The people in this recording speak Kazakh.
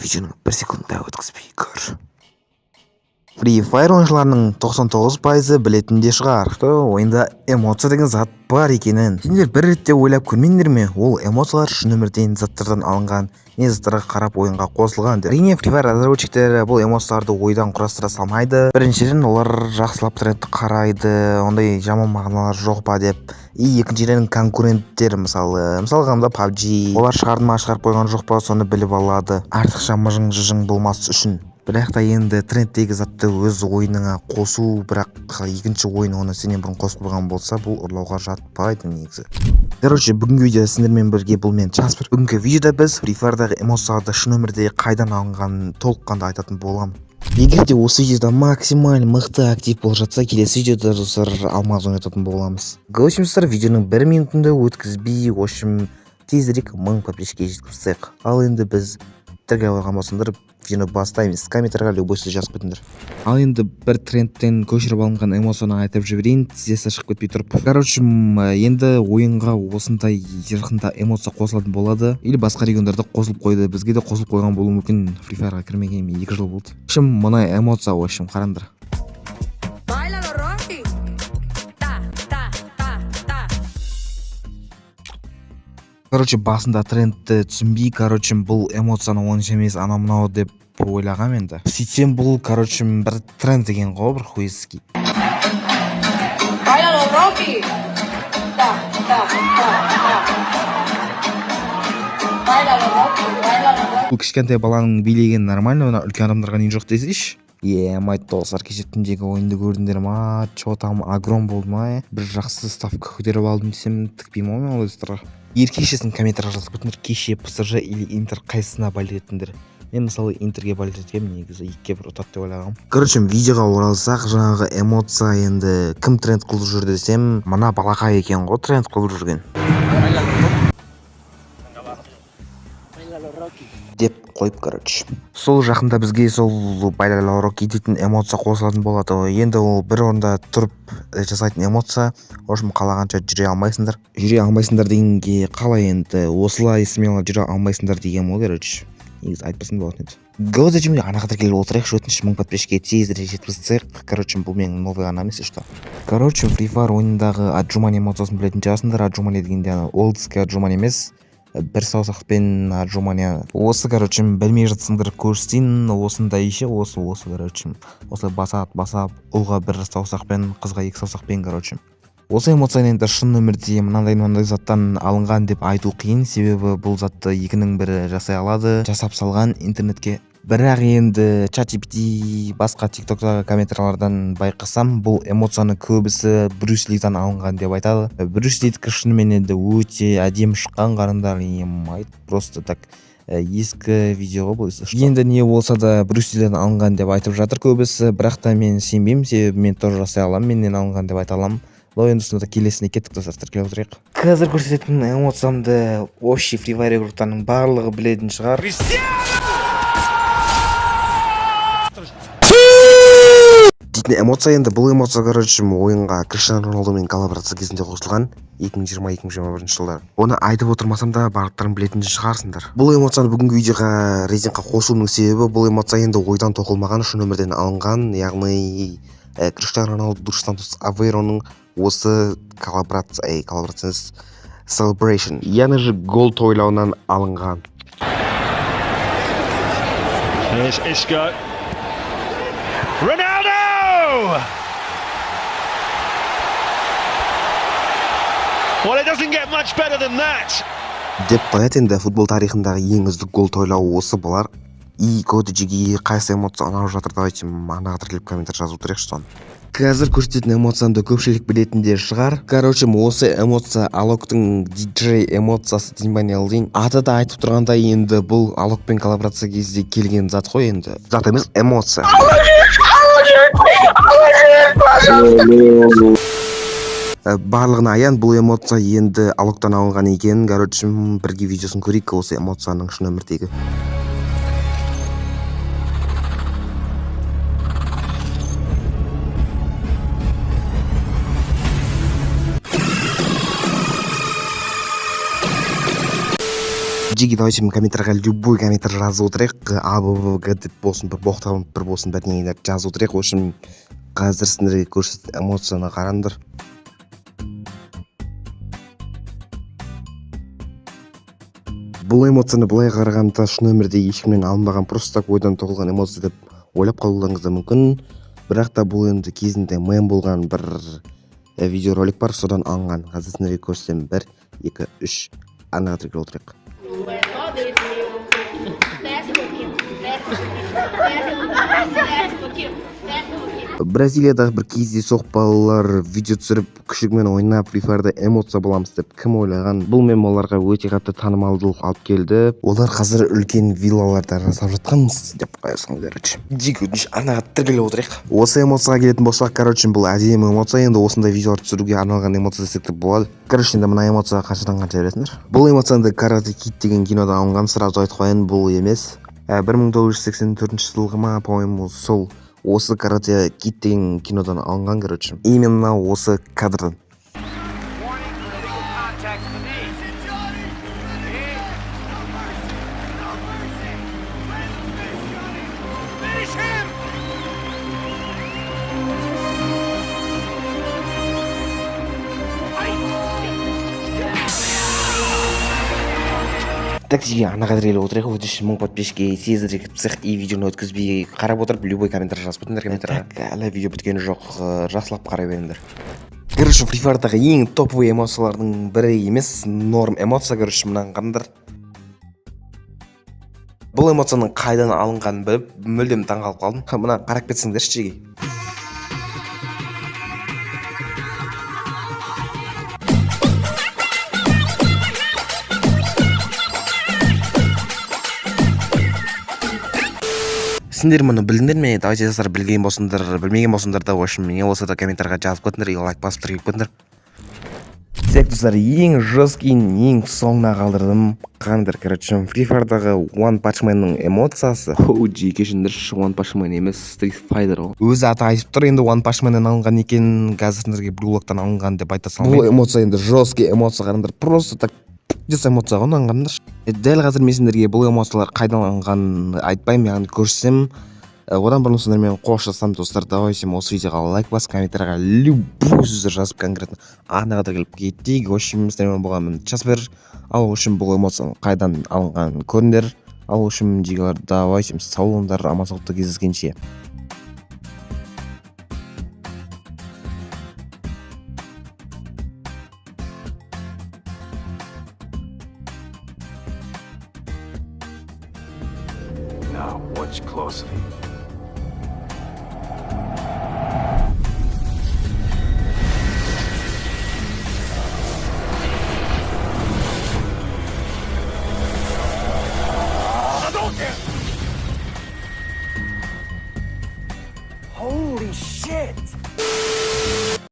Видеоны бір секунд та өткізбей көр. Free Fire ойыншыларының 99%-ы білетін де шығар, что ойында эмоция деген зат бар екенін. Сендер бір ретте ойлап көрмедіңдер ме, ол эмоциялар шын өмірден заттардан алынған, не заттарға қарап ойынға қосылған деп? Әрине, Free Fire разработчиктері бұл эмоцияларды ойдан құрастыра салмайды. Біріншіден, олар жақсылап трендті қарайды, ондай жаман мағыналар жоқ па деп. И екіншіден, конкуренттер, мысалы алғанда PUBG, олар шығарды ма, шығарып қойған жоқ па, соны біліп алады, артықша мыжың жыжың болмас үшін. Бірақ та енді трендтегі затты өз ойыныңа қосу, бірақ екінші ойын оны сенен бұрын қосып қойған болса, бұл ұрлауға жатпайды негізі. Короче, бүгінгі видеода сендермен бірге бұл мен, Часпер. Бүгінгі видеода біз Free Fire'дағы эмоцияларды шын өмірде қайдан алынғанын толыққанды айтатын боламын. Егер де осы видеода максимально мықты актив болып жатса, келесі видеода, достар, алмаз ойнататын боламыз. В общем, достар, видеоның бір минутын да өткізбей, в общем, тезірек 1000 подписчикке жеткізіп тастайық. Ал енді біз тіркеліп қойған болсаңдар, видеоны бастаймыз. Комментарийға любой сөз жазып кетіңдер. Ал енді бір трендтен көшіріп алынған эмоцияны айтып жіберейін, тізесі шығып кетпей тұрып. Короче, енді ойынға осындай жақында эмоция қосылатын болады или басқа региондарда қосылып қойды, бізге де қосылып қойған болуы мүмкін. Free Fire'ға кірмегеніме 2 жыл болды. В общем, мына эмоция, в общем, қараңдар. Báilalo, Rocky. Ta, ta, ta, ta. Короче, басында трендті түсінбей, короче, бұл эмоцияны онша емес, анау мынау деп ойлағам. Енді сөйтсем, бұл, короче, бір тренд екен ғой, бір хуйский. Báilalo, Rocky. Ta, ta, ta, ta. Báilalo, Rocky. Báilalo, Rocky. Бұл кішкентай баланың билегені нормально, мына үлкен адамдарға не жоқ десейші. Е, достар, кеше түндегі ойынды көрдіңдер ма? Че там, огром болды ма? Е, бір жақсы ставка көтеріп алдым десем, тікпеймін ғой мен ол достарға. Еркекшесін комментарийға жазып кетіңдер, кеше ПСЖ или Интер, қайсысына болеть еттіңдер? Мен, мысалы, Интерге болеть еткенмін, негізі 2-1 ұтады деп ойлағанмын. Короче, видеоға оралсақ, жаңағы эмоция енді кім тренд қылып жүр десем, мына балақай екен ғой тренд қылып жүрген деп қойып. Короче, сол жақында бізге сол «Байлало Рокки» дейтін эмоция қосылатын болады. Енді ол бір орында тұрып жасайтын эмоция. В общем, қалағанша жүре алмайсыңдар. Жүре алмайсыңдар дегенге қалай енді, осылай смело жүре алмайсыңдар деген ғой. Короче, негізі айтпасам да болатын еді. Го, зачем? Анаға тіркеліп отырайықшы, өтініш, 1000 подписчикке тезірек жеткізсек. Короче, бұл менің новый арнам, если что. Короче, Free Fire ойынындағы отжимание эмоциясын білетін шығарсыңдар. Отжимание дегенде ана олдский отжимание емес, бір саусақпен отжимание осы. Короче, білмей жатсаңдар, көрсетейін. Осындай ше, осы, короче, осылай басады, басады, ұлға бір саусақпен, қызға екі саусақпен. Короче, осы эмоцияны енді шын өмірде мынандай мынандай заттан алынған деп айту қиын, себебі бұл затты екінің бірі жасай алады, жасап салған интернетке. Бірақ енді чат GPT, басқа тиктоктағы комментарийлардан байқасам, бұл эмоцияны көбісі Брюс Лидан алынған деп айтады. Брюс Лидікі шынымен енді өте әдемі шыққан, қараңдар, емайт, просто так. Ескі видео ғой бұл, если что. Енді не болса да, Брюс Лиден алынған деп айтып жатыр көбісі, бірақ та мен сенбеймін, себебі мен тоже жасай аламын, менен алынған деп айта аламын. Но енді сонда келесіне кеттік, достар, тіркеліп отырайық. Қазір көрсететін эмоциямды общий Free Fire игроктарының барлығы білетін шығар дейтін эмоция. Енді бұл эмоция, короче, ойынға Криштиану Роналдумен коллаборация кезінде қосылған 2020-2021 жылдары. Оны айтып отырмасам да, барлықтарың білетін шығарсыңдар. Бұл эмоцияны бүгінгі видеоға, рейтингқа қосуымның себебі, бұл эмоция енді ойдан тоқылмаған, шын өмірден алынған, яғни Криштиану Роналду Душ Сантос Авейроның осы коллаборация, ей, коллаборация емес, celebration, яғни же гол тойлауынан алынған. Here's Isco. Ronaldo! Well, it doesn't get much better than that. Деп қояды. Енді футбол тарихындағы ең үздік гол тойлауы осы болар. И жеге қайсы эмоция ұнап жатыр? Давайте анаға тіркеліп, комментарий жазып отырайықшы соны. Қазір көрсететін эмоциямды көпшілік білетін де шығар. Короче, осы эмоция Алоктың диджей эмоциясы дейін ба, не дейін, аты да айтып тұрғандай, енді бұл Алокпен коллаборация кезде келген зат қой. Енді зат емес, эмоция. Барлығына аян, бұл эмоция енді Алоктан алынған екен. Короче, бірге видеосын көрейік осы эмоцияның шын өмірдегі. Жеке, давайте комментарийға любой комментарий жазып отырайық. А, Б, В, Г деп болсын, бір боқтан бір болсын, бірдеңелер жазып отырайық. В общем, қазір сендерге көрсететін эмоцияны қараңдар. Бұл эмоцияны былай қарағанда шын өмірде ешкімнен алынбаған, просто так ойдан тоқылған эмоция деп ойлап қалуларыңыз да мүмкін. Бірақ та бұл енді кезінде мем болған бір видеоролик бар, содан алынған. Қазір сендерге көрсетемін. Бір, екі, үш, анаға тіркеліп отырайық. Desce um pouquinho, desce um pouquinho, desce um pouquinho, desce um pouquinho, desce um pouquinho. Бразилиядағы бір кездейсоқ балалар видео түсіріп, күшігімен ойнап, Free Fire'да эмоция боламыз деп кім ойлаған? Бұл мем оларға өте қатты танымалдылық алып келді. Олар қазір үлкен виллаларда жасап жатқан деп қоясың. Короче, жеке, өтініш, анаға тіркеліп отырайық. Осы эмоцияға келетін болсақ, короче, бұл әдемі эмоция. Енді осындай видеолар түсіруге арналған эмоция десек те болады. Короче, енді мына эмоцияға қаншадан қанша бересіңдер? Бұл эмоция «Карате Кид» деген кинодан алынған, сразу айтып қояйын, бұл емес. 1984 жылғы ма, по моему, сол осы «Карате Кид» деген кинодан алынған, короче, именно осы кадрдан. Warning for illegal contact to the knee. Finish him! Так, жеке, анаға тіркеліп отырайық. Өтініш, 1000 подписчикке тезірек жетсек. И видеоны өткізбей қарап отырып, любой комментарий жазып кетіңдер комментарийға. Так, әлі видео біткен жоқ, жақсылап қарай беріңдер. Короче, Free Fire'дағы ең топовый эмоциялардың бірі емес, норм эмоция. Короче, мынаны қараңдар. Бұл эмоцияның қайдан алынғанын біліп, мүлдем таңқалып қалдым. Мына қарап кетсеңдерші, жеке. Сендер мұны білдіңдер ме? Давайте, достар, білген болсыңдар, білмеген болсыңдар да, в общем, не болса да, комментарийға жазып кетіңдер и лайк басып, тіркеліп кетіңдер. Так, достар, ең жесткийін ең соңына қалдырдым. Қараңдар, короче, Free Fire'дағы One Punch Man-ның эмоциясы. Оу, кешіріңдерші, One Punch Man емес, Street Fighter ғой. Өзі аты айтып тұр енді, One Punch Man-нан алынған екен. Қазір сендерге Blue Lock'тан алынған деп айта салмаймын. Бұл эмоция енді жесткий эмоция, қараңдар, просто так пиздец эмоция ғой мынаны, қараңдаршы. Дәл қазір мен сендерге бұл эмоциялар қайдан алынғанын айтпаймын, яғни көрсем. Одан бұрын сендермен қоштасамын, достар. Давайте осы видеоға лайк басып, комментарийға любой сөздер жазып, конкретно арнаға тіркеліп кетейік. В общем, сіздермен болғанмын Часпер. Ал, в общем, бұл эмоцияның қайдан алынғанын көріңдер. Ал, в общем, жигалар, давайте, сау болыңдар, аман саулықта кездескенше. Now watch closely. Holy shit!